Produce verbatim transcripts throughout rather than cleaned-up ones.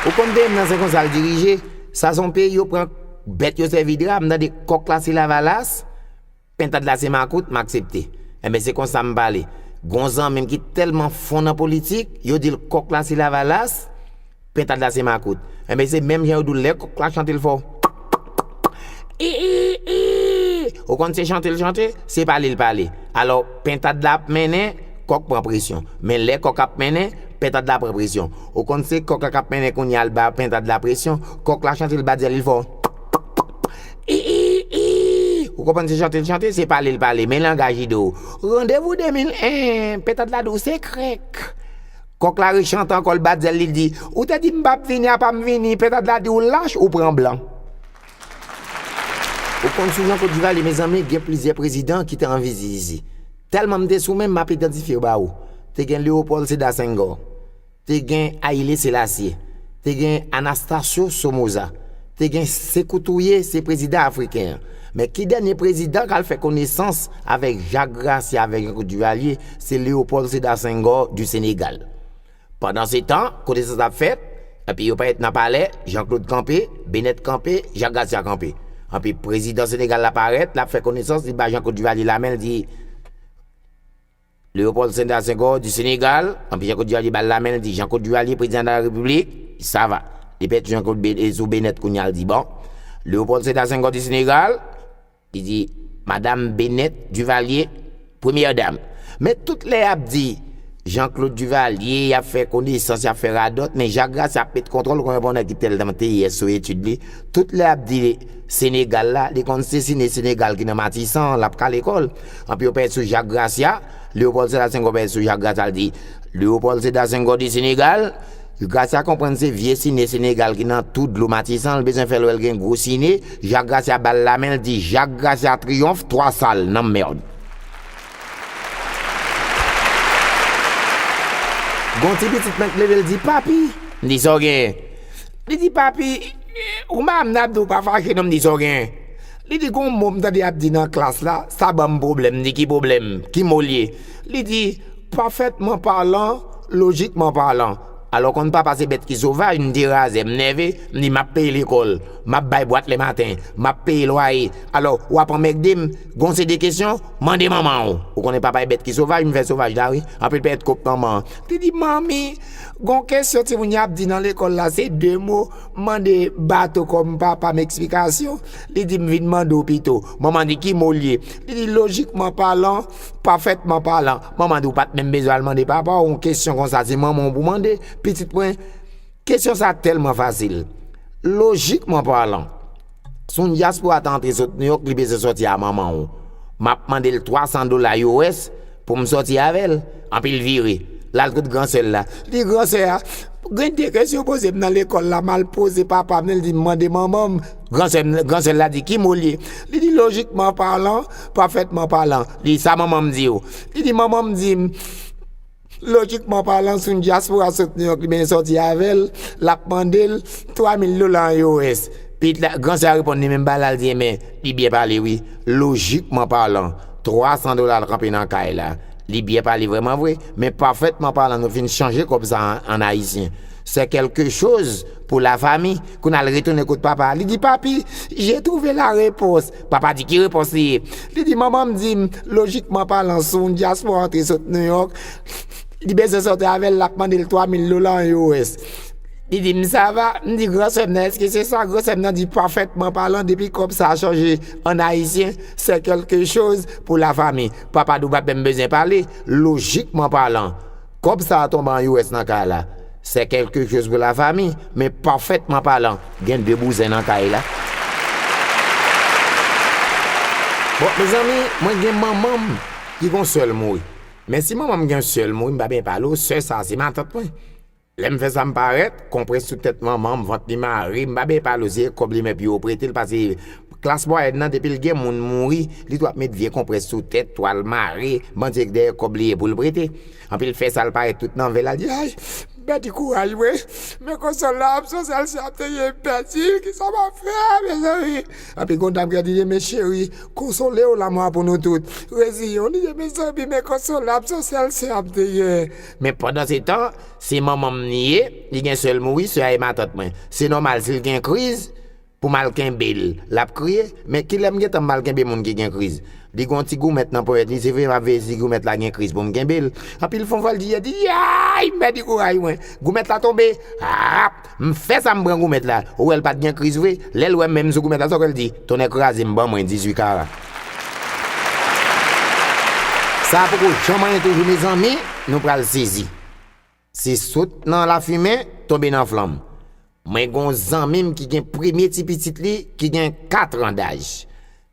Ou konn peyi m nan se konsa l dirije. Sa se yon peyi yo pran bèt yo sèvi dra. M tande kòk la se Lavalas, pentad la se makout, m aksepte. Enben se konsa m pale. Gon zanmi m ki tèlman fon nan politik, yo di l kòk la se Lavalas, pentad la se makout. Enben se menm jan yo di w lè kòk la chante l fè w. I, i, i. Ou konn se chante l chante, se pale l pale. Alò, pentad la ap mennen, kòk pran presyon. Men lè kòk ap mennen, pentad la pran presyon. Ou konn se kòk la k ap mennen kounye a l ba pentad la presyon. Kòk la chante l bat zèl li fò. I, i, i. Ou konprann se chante l chante, se pale l pale. Men langaj li di w. Randevou de mil en, pentad la di w se krèk. Kòk la rechante ankò, l bat zèl li, l di, ou te di m p ap vini, apa m vini, pentad la di w lach, ou pran blan. Ou konn sou Jean Claude Duvalier, mezanmi, gen plizyè prezidan ki te anvizaje. Tèlman m te sou men, m ap idantifye yo ba ou. Te gen Léopold Sédar Senghor, te gen Haïlé Sélassié, te gen Anastasio Somoza, te gen Sékou Touré, se prezidan afriken an. Men ki dènye prezidan k al fè konesans avèk Jak Grasya, avèk Jean Claude Duvalier? Se Léopold Sédar Senghor du Sénégal. Pandan se tan, konesans ap fèt, epi yo parèt nan palè, Jean Claude kanpe, Bennett kanpe, Jak Grasya kanpe. Epi prezidan Senegal la parèt, l ap fè konesans, li ba Jean Claude Duvalier lamen, li di, Léopold Sédar Senghor du Sénégal, epi Jean Claude Duvalier ba l lamen, li di, Jean Claude Duvalier, président de la République, ça va. Li pèt Jean Claude Be- sou Bennett kounye a, li di, bon, Léopold Sédar Senghor du Sénégal, li di, Madame Bennett Duvalier, premyè dam. Men tout lè y ap di Jean Claude Duvalier, y ap fè konesans, y ap fè radòt, men Jak Grasya ap met kontwòl, ou konnen pa yon nèg ki tèlman teyès sou etid li. Tout lè y ap di Senegal la, li konn se Sine Senegal ki nan Matisan, l ap kale kò l. Anpi yo pèt sou Jak Grasya, Léopold Sédar Senghor pèt sou Jak Grasya, l di, Léopold Sédar Senghor du Sénégal, Grasya konprann se vye sine Senegal ki nan tou dlo Matisan, l bezwen fè l wè l gen gwo sine. Jak Grasya ba l lamen, l di, Jak Grasya triyonf, twa sal nan mèd. Gon ti pitit mwen k leve, l di, papi, m di, sa w genyen? Li di, papi, ou pa m ap di w pa fache non, m di, sa w genyen? Li di, gon mo m tande y ap di nan klas la, sa ban m pwoblèm. M di, ki pwoblèm? Ki mo l ye? Li di, parfaitement parlant, logiquement parlant. Alò, konn papa se bèt ki sovaj, m derazè, m nève, m di, m ap peye lekòl, m ap bay bwat lè maten, m ap peye lwaye. Alò, w ap anmègde m, gon seri de kesyon, mande manman w. Ou konnen papa e bèt ki sovaj, m fè sovaj la, wi. Anpil pèt kòb manman an. Li di, manmi, gon kesyon timoun y ap di nan lekòl la, se de mo, m mande bato kòm papa m eksplikasyon. Li di, m vin mande w pito. Manman di, ki mo l ye? Li di, logiquement parlant, parfaitement parlant. Manman di, ou pa t menm bezwen al mande papa w yon kesyon konsa, se manman w pou mande. Pitit mwen, kesyon sa tèlman fasil. Logiquement parlant, si yon dyaspora ta antre sot Nouyòk, li bezwen sòti a manman w. M ap mande l twa san dola U S pou m sòti avè l. Anpi l vire. L al kot gran sè l la. Li di, gran sè a, gen de kesyon poze m nan lekòl la, m al poze papa m, li di m mande manman m. Gran sè m, gran sè l la di, ki mo l ye? Li di, logiquement parlant, parfaitement parlant. Li di, sa manman m di w? Li di, manman m di m, logiquement parlant, si yon dyaspora sot Nouyòk, li bezwen sòti avè l, l ap mande l twa mil dola an U S. Pitit la, gran sè a reponn li menm bagay la, l di, enben, li byen pale, wi. Logiquement parlant, twa san dola l kanpe nan kay la. Li byen pale vrèman vre, men parfaitement parlant, nou fin chanje kòb sa an, an ayisyen. C'est quelque chose pour la famille. Kounye a l retounen kot papa a. Li di, papi, j'ai trouvé la réponse. Papa di, ki repons li ye? Li di, manman m di m, logiquement parlant, si yon dyaspora antre sot Nouyòk, li bezwen sòti avè l, l ap mande l twa mil dola an U S. Li di m, sa va? M di, gran sè m nan, èske se sa? Gran sè m nan di, parfaitement parlant, depi kòb sa a chanje an ayisyen, c'est quelque chose pour la famille. Papa di w pa t menm bezwen pale, logiquement parlant, kòb sa a tonbe an U S nan kay la. C'est quelque chose pour la famille, men parfaitement parlant, gen de bouzen nan kay la. Bon, mezanmi, mwen gen manman m ki gon sè l mouri. Men si manman m gen sè l mouri, m pa byen pale w, sè sa a se matant mwen. Lè m fè sa m parèt, konprès sou tèt manman m, vant li mare, m pa byen pale w, se kòb li menm pou yo prete l, paske klas mwayèn nan, depi l gen moun mouri, li tou ap met vye konprès sou tèt, twal mare, bandi dèyè kòb li ye pou l prete. Anpi l fè sa, l parèt tout nan vè l, l di, ay, Pèdi kouraj mwen. Men konsòl la ap sòsèl se ap teye pèdi l, kisa m ap fè, mezanmi? Epi gon dam ki di, men cheri, konsole w, lanmò a pou nou tout. Reziye w, li di, mezanmi, men konsòl la ap sòsèl se ap teye. Men pandan se tan, se manman m li ye, li gen sè l mouri, sè a e matant mwen. Se nòmal si l gen kriz, pou m al kenbe l. L ap kriye, men kilè m gentan m al kenbe moun ki gen kriz? Li gen yon ti goumèt nan ponyèt li, se vre m ap veye si goumèt la gen kriz pou m kenbe l. Anpil fon fwa l di, di, ay, m pèdi kouraj mwen. Goumèt la tonbe, ap, m fè sa m pran goumèt la. Ou wè l pa t gen kriz vre, lè l wè m menm sou goumèt la, sa w kwè l di? Tonnè kraze m, ban mwen dizuit kara. Sa a poko janm anyen toujou, mezanmi, nou pral sezi. Se sot nan lafimen, tonbe nan flanm. Mwen gen yon zanmi m ki gen premye ti pitit li ki gen katran daj.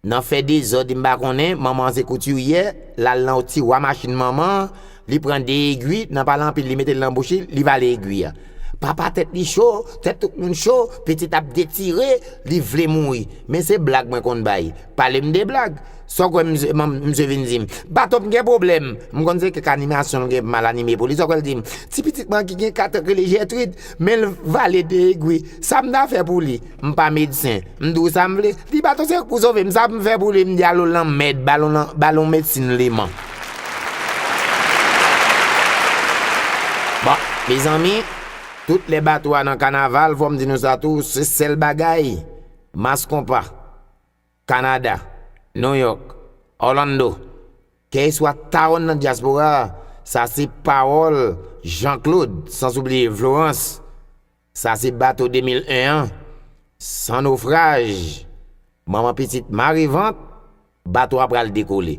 Nan fè dezòd, m pa konnen, manman an se koutiryè, l al nan tiwa machin manman an, li pran de egwi, nan pale anpil, li mete l nan bouch li, li vale egwi a. Papa tèt li cho, tèt tout moun cho, pitit ap detire, li vle mouri. Men se blag mwen konn bay. Pale m de blag. Sa w kwè misye, man, misye vin di m? Bato m gen pwoblèm. M konn se kèk animasyon l gen pou m al anime pou li. Sa w kwè l di m? Ti pitit mwen ki gen kat an k rele Jètrid, men l vale de egwi. Sa m ta fè pou li? M pa medsen. M di w sa m vle. Li bato se pou sove m. Sa m fè pou li? M di alo lanmèd, ba l on, ba l on medsin leman. Bon, mezanmi, tout lè bato a nan kanaval, fò m di nou sa tou, se sèl bagay. Mas konpa. Kanada, Nouyòk, Orlando, kèlkeswa tawòn nan dyaspora a, sa se pawòl Jean Claude, san oubliye Florence. Sa se bato de mil en an, san nofraj. Manman pitit mare vant, bato a pral dekole.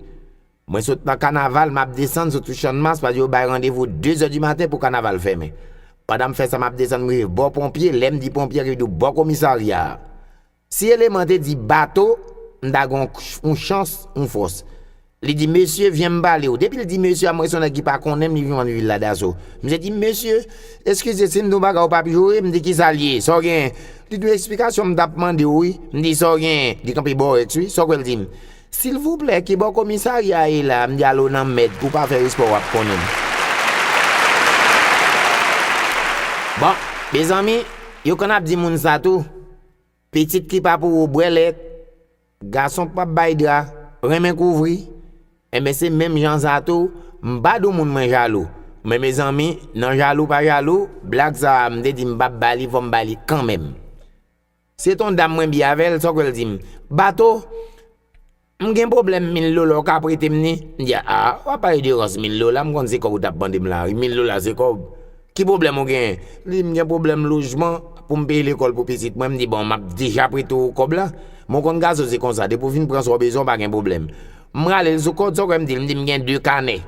Mwen sot nan kanaval, m ap desann sot sou Channmas, paske yo bay randevou de zè di maten pou kanaval fèmen. Pandan m fè sa, m ap desann, m rive bò ponpye, lè m di ponpye, rive bò komisarya a. Si eleman te di bato, m ta gen yon, yon chans, yon fòs. Li di, "Mesye, vyen m pale w." Depi l di mesye a, m wè se yon nèg ki pa konnen m, li vin vin vin ladaso. Misye di, "Mesye, eskize, si m di w bagay ou p ap joure," m di, "Kisa l ye? Sa w genyen?" Li di, "Yon eksplikasyon m t ap mande w, wi." M di, "Sa w genyen?" Li kanpe bò Rex, wi. Sa w kwè l di m? "Silvouplè, ki bò komisarya a ye la?" M di, "Alo nan mèd, pou w pa fè respè w ap konnen m." Bon, mezanmi, yo konn ap di moun sa tou. Pitit ki pa pou ou bwè lèt, gason p ap bay dra, renmen kouvri. Enben, se menm jan sa tou, m pa di w moun mwen jalou. Men mezanmi, nan jalou pa jalou, blag sa a, m te di m p ap ba li, fò m ba li kanmenm. Se t on dam mwen byen avè l, sa w kwè l di m? "Bato, m gen pwoblèm mil dola, w ka prete m ni?" M di, "A, w ap pale de rans mil dola, m konn se kòb ou t ap mande m la, wi, mil dola se kòb. Ki pwoblèm ou genyen?" Li di, "M gen pwoblèm lojman pou m peye lekòl pou pitit mwen." M di, "Bon, m ap deja prete w kòb la. Men w konn gason se konsa, depi w fin pran sa w bezwen, w pa gen pwoblèm." M rale l sou kòd, sa w kwè m di l? M di, "M gen de kanè.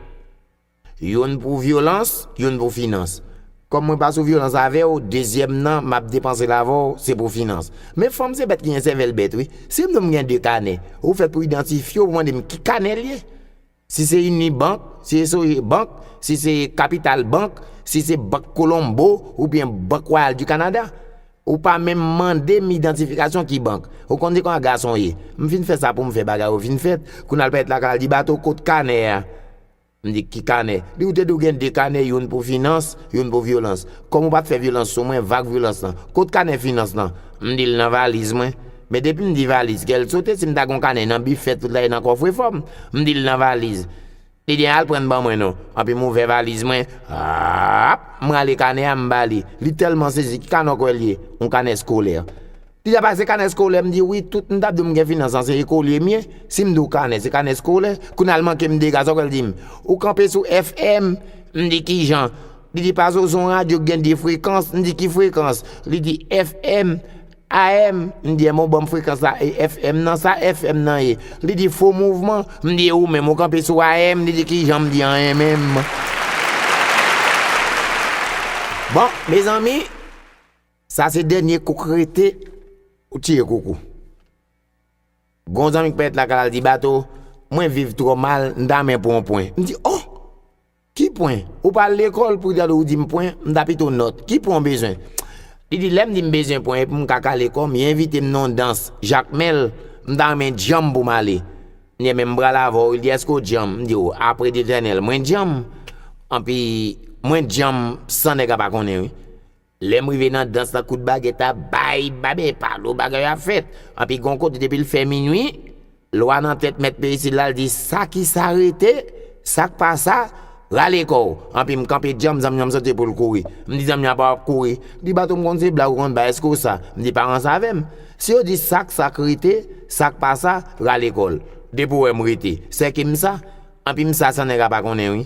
Youn pou vyolans, youn pou finans. Kòm mwen pa sou vyolans avè w, dezyèm nan, m ap depanse l avè w, se pou finans." Men fanm se bèt ki gen sèvèl bèt, wi. Si m di w m gen de kanè, ou fèt pou idantifye w, pou mande m ki kanè l ye. Si se Unibank, si se Sogebank, si se Capital Bank, si se Bank Colombo oubyen Bank Royal du Canada. Ou pa menm mande m idantifikasyon ki bank. Ou konn se kòman gason ye. M fin fè sa pou m fè bagay yo fin fèt. Kounye a l parèt lakay la, l di, "Bato, kot kanè a?" M di, "Ki kanè?" Li, "Ou te di w gen de kanè, youn pou finans, youn pou vyolans. Kòm ou pa t fè vyolans sou mwen, vag vyolans lan. Kot kanè finans lan?" M di l, "Nan valiz mwen." Men depi m di valiz, kè l sote, si m ta gen yon kanè nan bifèt, tout la e nan kòfrefò m. M di l, "Nan valiz." Li di, "Al pran l ban mwen non." Anpi m ouvè valiz mwen, ap, m rale kanè a, m ba li. Li tèlman sezi, "Ki kanè w kwè l ye?" "Yon kanè eskolè." Li di, "A pa se kanè eskolè?" M di, "Wi, tout m t ap di w m gen finans lan, se ekolye m ye. Si m di w kanè, se kanè eskolè. Kounye a l manke m dega, sa w kwè l di m? Ou kanpe sou F M?" M di, "Kijan?" Li di, "Pase w sou yon radyo ki gen de frekans." M di, "Ki frekans?" Li di, "F M, A M." M di, "Enben w ban m frekans la, e F M nan, sa F M nan ye?" Li di, "Fo mouvman." M di, "E ou menm, ou kanpe sou A M?" Li di, "Kijan?" M di, "Anyen menm." Bon, mezanmi, sa se dènye kou k rete, ou tiye koukou. Gon zanmi k parèt lakay la, l di, "Bato, mwen viv twò mal, m ta renmen pran yon pwen." M di, "Oh! Ki pwen? Ou pa al lekòl pou gade ou di m pwen, m ta pito nòt. Ki pwen w bezwen?" Li di, "Lè m di m bezwen pwen, e pou m ka kale kò m, yo envite m nan yon dans, Jakmèl, m ta renmen djanm pou m ale." M di, "Enben m pral avè w." Li di, "Èske w djanm?" M di, "O, apre Letènèl, mwen djanm." Anpi, Mwen djanm san nèg la pa konnen, wi. Lè m rive nan dans la, kout bagèt la, bay, bay, palo, bagay ap fèt. Anpi gon kote, depi l fè minui, lwa nan tèt mèt peyi isit la, l di, sa ki sa rete, sa k pa sa, rale kò w. Anpi m kanpe djanm, zanmi an m santi pou l kouri. M di zanmi an pa w ap kouri. Li di, Bato, m konn se blag ou konn bay, èske w sa? M di, pa ranse avè m. Si yo di sa k sa k rete, sa k pa sa, rale kò l. Depi w wè m rete, sèke m sa. Anpi m sa san nèg la pa konnen, wi.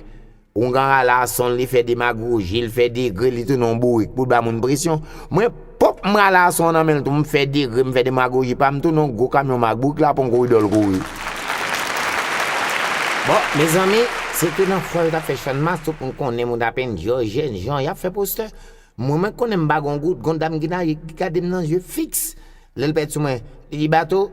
Oungan rale ason l, li fè demagoji, li fè degre, li tounen yon bourik pou l ba moun presyon. Mwen, pòp, m rale ason an nan men l tou, m fè degre, m fè demagoji pa m, tounen yon gwo kamyon mak bourik la pran koridò l kouri. Bon, mezanmi, se te nan fwa yo t ap fè Channmas, tout moun konnen moun t ap enjoy, jèn jan, y ap fè postè. Mwen, mwen konnen m pa gon goud, gon dam ki la, ki gade m nan zye fiks. Lè l pèt sou mwen, li di, Bato,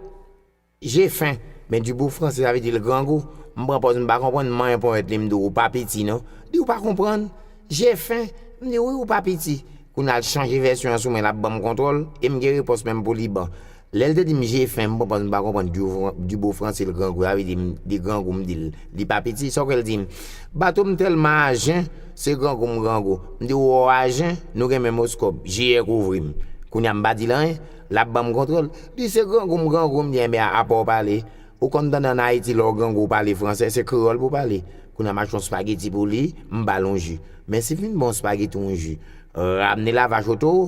J'ai faim. Men Dibou franse, sa vle di l grangou. M pran pòz, m pa konprann, m manyen ponyèt li, m di, ou pa piti non. Li, ou pa konprann? J'ai faim. M di, wi, ou pa piti. Kounye a l chanje vèsyon an sou mwen, l ap ban m kontwòl, e m gen repons menm pou li ban. Lè l te di m j'ai faim, m pran pòz, m pa konprann, Dibou franse, l grangou, sa vle di m, li grangou, m di l, li pa piti, sa w kwè l di m? Bato, m tèlman ajen, se grangou m grangou. M di, ou wè w ajen, nou gen menm oskòp, jiyè kouvri m. Kounye a m pa di l anyen, l ap ban m kontwòl. Li se grangou m grangou, m di, enben, apa w pale? Ou konn tande ann Ayiti, lè w grangou, w pale fransè, se kreyòl pou w pale. Kounye a m achte yon spageti pou li, m ba l yon ji. Men si l fin ba w yon spageti, yon ji, ramne lavach oto w,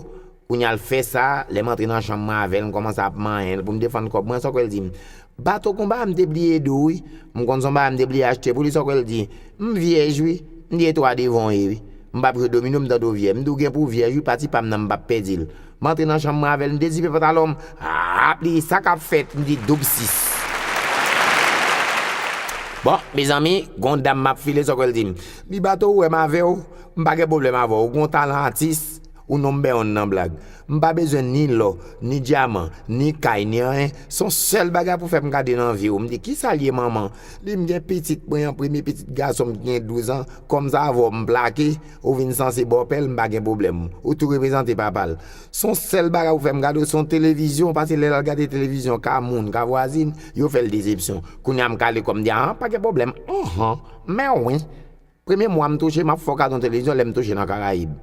kounye a l fè sa, lè m antre nan chanm mwen avè l, m kòmanse ap manyen l pou m defann kòb mwen, sa w kwè l di m? Bato, gon bagay m te bliye di w wi. M konn se yon bagay m te bliye achte pou li, sa w kwè l di? M vyèj wi. M di e twa devan w ye wi. M p ap jwe domino, m tande w vyèj. M di w gen pou w vyèj wi, pati pa m nan m p ap pèdi l. M antre nan chanm mwen avè l, m dezipe pantalon m. Rap, li, sa k ap fèt? M di doub sis. Bon, mezanmi, gon dam m ap file, sa w kwè l di m? Li, Bato, ou wè m avè w, m pa gen pwoblèm avè w, ou gon talan atis, ou nonbè yonn nan blag. M pa bezwen ni lò, ni dyaman, ni kay, ni anyen. Se yon sèl bagay pou fè m gade nan vi w. M di, kisa l ye, manman? Li, m gen pitit mwen an, premye pitit gason m ki gen douz an, kòm sa avè w m plake, ou vin sanse bòpè l, m pa gen pwoblèm. Ou tou reprezante papa l. Se yon sèl bagay ou fè m gade w, se yon televizyon, paske lè l al gade televizyon ka moun, ka vwazin, yo fè l desepsyon. Kounye a m kale kò m, m di, a, pa gen pwoblèm. Anhan, men wi. Premye mwa m touche, m ap fè w kado yon televizyon lè m touche nan Karayib.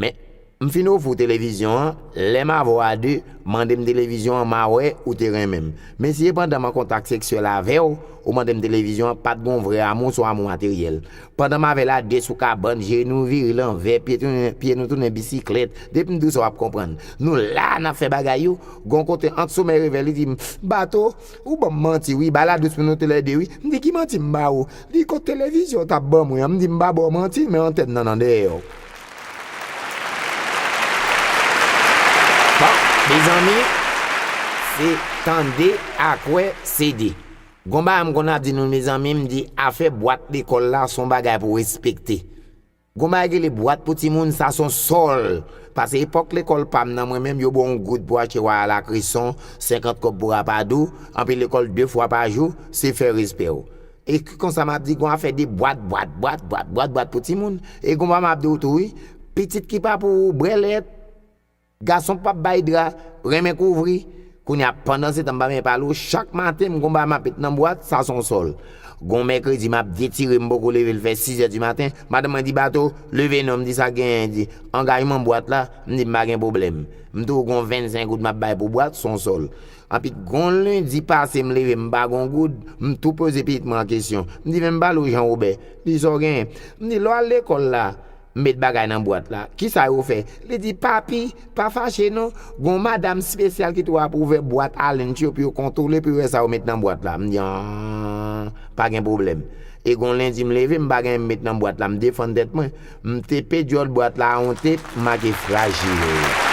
Men, m fin ofri w televizyon an, lè m avè w a de, mande m televizyon an, m a wè ou te renmen m. Men si se pandan m an kontak seksyèl avè w, ou mande m televizyon an, pa t gon vrè amou, se yon amou materyèl. Pandan m avè l a de sou kabann, je nou vire l anvè, pye tounen, pye nou tounen bisiklèt, depi m di w sa w ap konprann. Nou la, n ap fè bagay yo, gon kote ant somèy revè, li di m, Bato, ou ban m manti wi, bagay la dous pou nou toulède wi. M di, ki manti m ba ou? Li, kot televizyon w t ap ban mwen an? M di, m pa ba w manti, men antèn nan nan dèyè w. Bon, mezanmi, se tande ak wè, sede. Gon bagay m konn ap di nou, mezanmi, m di, afè bwat lekòl la, se yon bagay pou respekte. Gon bagay ki rele bwat pou timoun, sa se yon sòl. Paske epòk lekòl pa m nan, mwen menm, yo ba w yon goud pou achte waya lakreson, senkant kòb pou rapadou, anpi lekòl de fwa pa jou, se fè respè w. E konsa m ap di, gon afè de bwat, bwat, bwat, bwat, bwat, bwat pou timoun. E gon bagay m ap di w tou, wi, pitit ki pa pou ou, brè lèt, gason p ap bay dra, renmen kouvri. Kounye a, pandan se tan, m pa menm pale w, chak maten, m gon bagay m ap met nan bwat, sa se yon sòl. Gon mèkredi, m ap detire, m poko leve, l fè sizè di maten, madanm mwen di, Bato, leve non, m di, sa genyen? Di, angajman bwat la, m di, m pa gen pwoblèm. M tou gon vennsenk goud m ap bay pou bwat, se yon sòl. Anpi gon lendi pase, m leve, m pa gon goud, m tou poze pitit mwen an kesyon. M di, men m pale w Jan Wobè, li sa w genyen? M di, lè w al lekòl la, m met bagay nan bwat la. Kisa yo fè? Li di, papi, pa fache non. Gon madanm espesyal ki tou ap ouvè bwat a lenn yo pou yo kontwole, pou yo wè sa yo met nan bwat la. M di, an, pa gen pwoblèm. E gon lendi m leve, m pa gen anyen m met nan bwat la, m defann tèt mwen. M tepe dyòl bwat la a yon tep, m make frajil.